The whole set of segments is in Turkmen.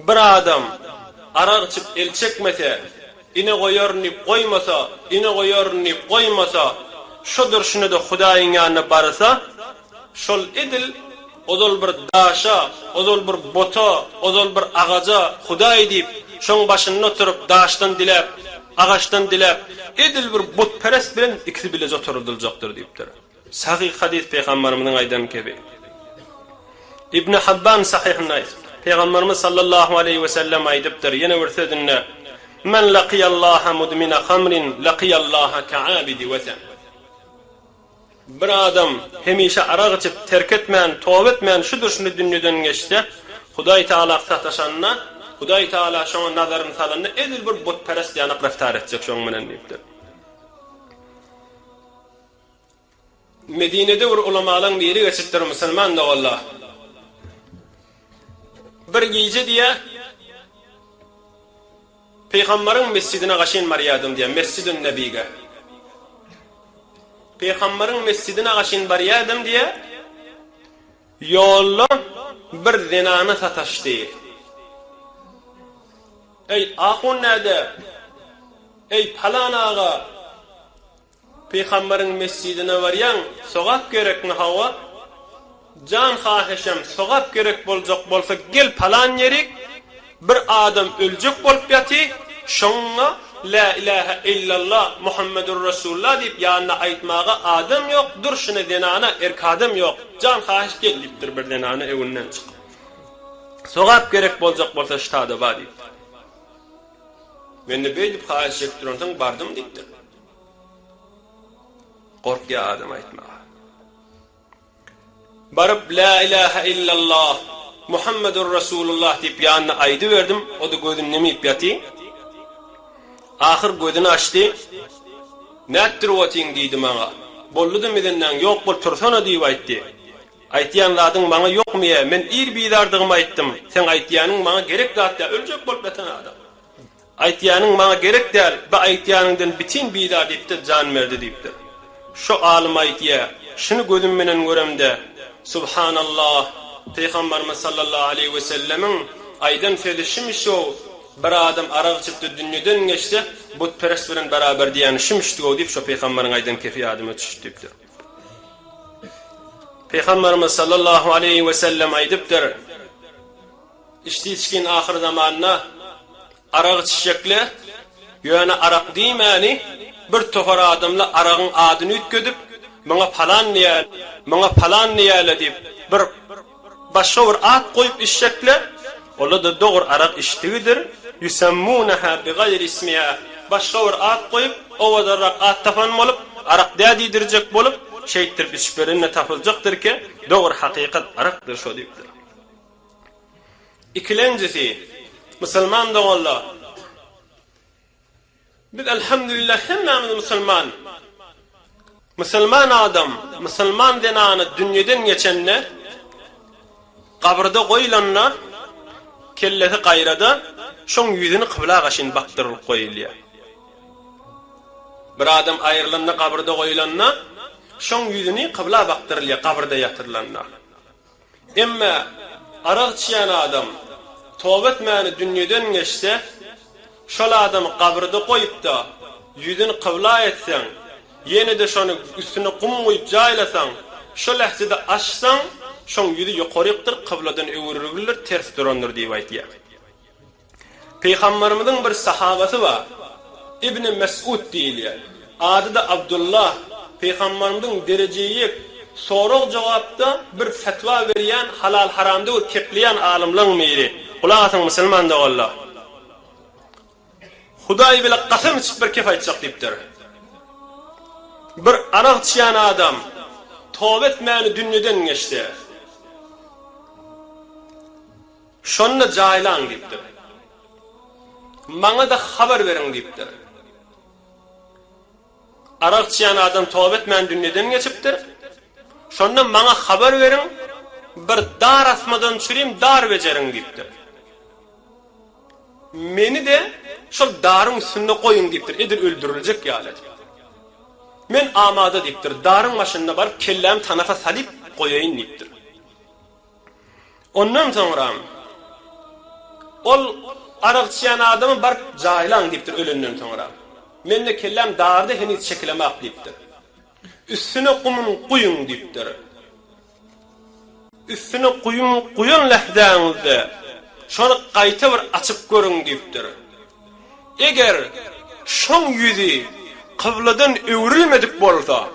Bir adam arak içip el çekmese, ine goýaryn diýip goýmasa, ine goýaryn diýip goýmasa, şo durşuna-da Hudaýyň ýanyna barsa, şol edil ozal bir daşa, ozal bir bota, ozal bir agaja Hudaý diýip, şoň başynda oturyp daşdan diläp, agaçdan diläp, edil bir butperest bilen ikisi bileje oturyldyljakdyr diýipdir. Sahyh hadys Pygamberimiziň aýdan kebi. Ibn Habban sahyhynda aýdypdyr. Pygamberimiz sallallahu aleýhi we sellem aýdypdyr ýene bir sözünde, Men lakiýallaha mudmina hamrin lakiýallaha ka'abidi wesen. Bir adam hemişe arak içip, terk etmän, toba etmän şu durşuna dünýeden geçse, Hudaý Tagala sataşanda, Hudaý Tagala şoňa nazaryny salanda edil bir butperest ýanak raftar etjek şoň bilen diýipdir. Medinede bir ulamalaň biri geçipdir musulman doganlar. Bir gije diýä Pygambaryň mesjidine gaşyn barýadym diýä, Mesjidün Nebige. Pygambaryň mesjidine gaşyn barýadym diýä. Ýolda bir zenana sataşdy. Eý, ahun näde? Eý, palan aga! Pygambaryň mesjidine barýaň, sogap gerekmi hawa? Jan haheşem sogap gerek boljak bolsa gel palan ýerik, bir adam öljek bolup ýaty, şoňa Lä ilähe illallah Muhammedur Resulullah diýip ýanyna aýtmaga adam ýok, durşuna zenana erk adam ýok, jan haheş gel diýipdir bir zenana öňünden çykyp. Sogap gerek boljak bolsa ştada bar diýipdir. Mende beýdip haýyş çekip duransoň bardym diýipdir. Gorkýar adam aýtmaga. Baryp la ilaha illallah Muhammedur Rasulullah diýip ýanyna aýdyberdim, o-da gözüni ýumyp ýaty. Ahyr gözüni açdy. Nätdirip otyň diýdi maňa. Boldy-da mizenäň ýok bol tursana diýip aýtdy. Aýtýan zadyň maňa ýokmyýa, men ir bizardygymy aýtdym, seň aýtýanyň maňa gerek zat däl, öljek bolup ýatan adam. Aýtýanyň maňa gerek däl, bi aýtýanyňdan bitin bizar diýipdir, jan berdi diýipdir. Şo alym aýtýa, şuny gözüm menen göremde, Subhanallah, Pygambarymyz sallallahu aleýhi wesellemiň aýdan sözi şumy-şow, bir adam arak içipdi dünýeden geçse, butperest bilen barabar diýýäni şumyşdy-ow diýip şo pygambaryň aýdan kefi ýadyma düşdi diýipdir. Pygamberimiz sallallahu aleýhi we sellem aýdypdyr, Içdi içgin ahyr zamanda arak içjekle, ýöne arak diýmäni bir topar adamla aragyň adyny üýtgedip, muňa palan diýäl, muňa palan diýäle diýip, bir başga bir at goýup içjekle, ola-da dogry arak içdigidir, ýusemmuneha bigaýri ismiha, başga bir at goýup, owadanrak at tapan bolup, arak dä diýdirjek bolup, şeýtdirip içip berende tapyljakdyr ki, dogry hakykat arakdyr şo diýipdir. Ikilenjisi, musulman doganlar, Biz elhamdülillah hemmämiz musulman. Musulman adam, musulman zenany dünýeden geçende, gabyrda goýlanda, kellesi gaýrada, şoň ýüzüni kybla gaşyn bakdyrylyp goýulýar. Bir adam aýrylanda gabyrda goýlanda, şoň ýüzüni kybla bakdyrylýar gabyrda ýatyrylanda. Emma arak içýän adam toba etmäni dünýeden geçse, şol adamy gabyrda goýup-da, ýüzüni kybla etseň, ýene-de şony üstüne gum guýup jaýlasaň, şo lähzede açsaň, şoň ýüzi ýokarykdyr, kybladan öwrülgindir, ters durandyr diýip aýdýar. Pygamberimiziň bir sahabasy bar, Ibn Mes'ud diýilýär. Ady-da Abdullah. Pygamberimiziň derejeýek, sorag-jogapda bir fetwa berýän, halal-haramda bir kepleýän alymlaň biri. Gulak asyň musulman doganlar. Hudaý bile kasam içip bir kep aýtjak diýipdir. Bir arak içýän adam toba etmäni dünýeden geçse. Şonda jaýlaň diýipdir. Maňa-da habar beriň diýipdir. Arak içýän adam toba etmän dünýeden geçipdir. Şonda maňa habar beriň, bir dar asmadan çürim dar bejeriň diýipdir. Meni-de şol daryň üstünde goýuň diýipdir, edil öldüriljek ýaly edip. Men amada diýipdir, daryň başynda baryp kellämi tanapa salyp goýaýyn diýipdir. Ondan soňra. Ol arak içýän adamy baryp jaýlaň diýipdir ölenden soňra. Mende kelläm darda heniz çekilemak diýipdir. Üstüne gumyn guýuň diýipdir. Üstüne guýum guýan lähzäňizde şony gaýta bir açyp görüň diýipdir. Eger şoň ýüzi kybladan öwrülmedik bolsa,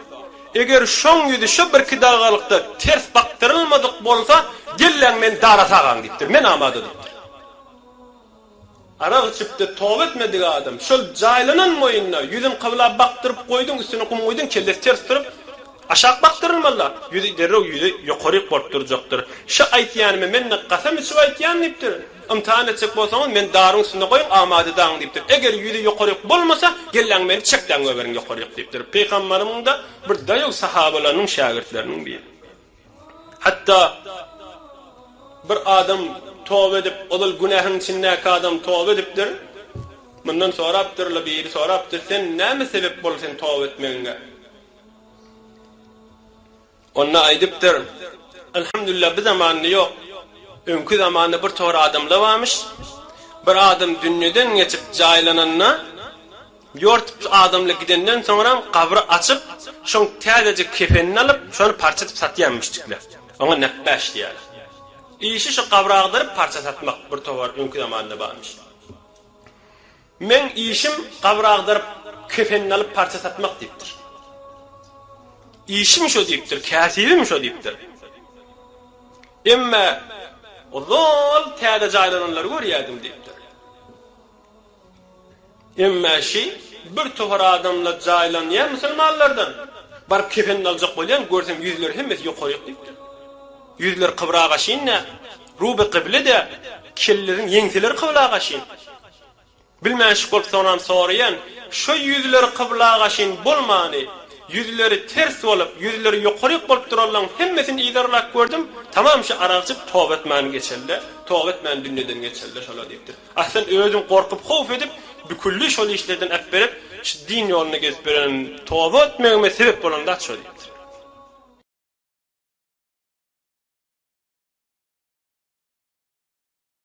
eger şoň ýüzi şo birki dagalykda ters bakdyrylmadyk bolsa, gelläň meni dara sagaň diýipdir. Men amada diýipdir. Arak içip-de toba etmedik adam, şol jaýlanan boýunda ýüzüni kybla bakdyryp goýduň, üstüne gum guýduň, kellesi ters durup, aşak bakdyrylmaly-da, ýüzi derrew ýüzi ýokaryk bolup durjakdyr. Şu aýtýanymy men-de kasam içip aýtýan diýipdir. Ymtahan etjek bolsaňyz, meni daryň üstünde goýuň, amada daň diýipdir. Eger ýüzi ýokaryk bolmasa, gelläň meni çekläň goýberiň ýokaryk diýipdir. Pygambarymyň-da bir daýaw sahabalarynyň şägirtleriniň biri. Hatda bir adam toba edip, ozal günähiň içindäki adam toba edipdir. Mundan sorapdyrlar, biri sorapdyr, sen näme sebep boldy sen toba etmegiňe? Onda aýdypdyr, Elhamdülillah bu zamanda ýok. Öňki zamanda bir towar adamlar barmyş. Bir adam dünýeden geçip jaýlananda, Ýortup adamly gidenden soňram gabry açyp, şoň täzejik kefenini alyp, şony parça edip satýanmyşjyklar. Oňa nepbäş diýýärler. Işi şu gabry agdaryp parça satmak bir towar öňki zamanda barmyş. Meň işim gabry agdaryp kefenini alyp parça satmak diýipdir. Işim şo diýipdir, käsibim şo diýipdir. Emme ozal täze jaýlananlary görýärdim diýipdir. Emme şi bir topar adamlar jaýlanýar musulmanlardan. Baryp kefenini aljak bolýan, görsem ýüzleri hemmesi ýokaryk diýipdir. Ýüzleri kybra gaşyn-da, ruby kyble-de, kelleriň ýeňseleri kybla gaşyn. Bilmänşik bolup soňram soraýan, şo ýüzleri kybla gaşyn bolmany, ýüzleri ters bolup, ýüzleri ýokaryk bolup duranlaň hemmesini yzarlap gördüm, tamam şi arak içip toba etmän geçelde, toba etmän dünýeden geçelde şolar diýipdir. A sen özüň gorkup howf edip bükülli şol işlerden äpberip şu din ýolunda gezip ýören toba etmegime sebep bolan zat şo diýipdir.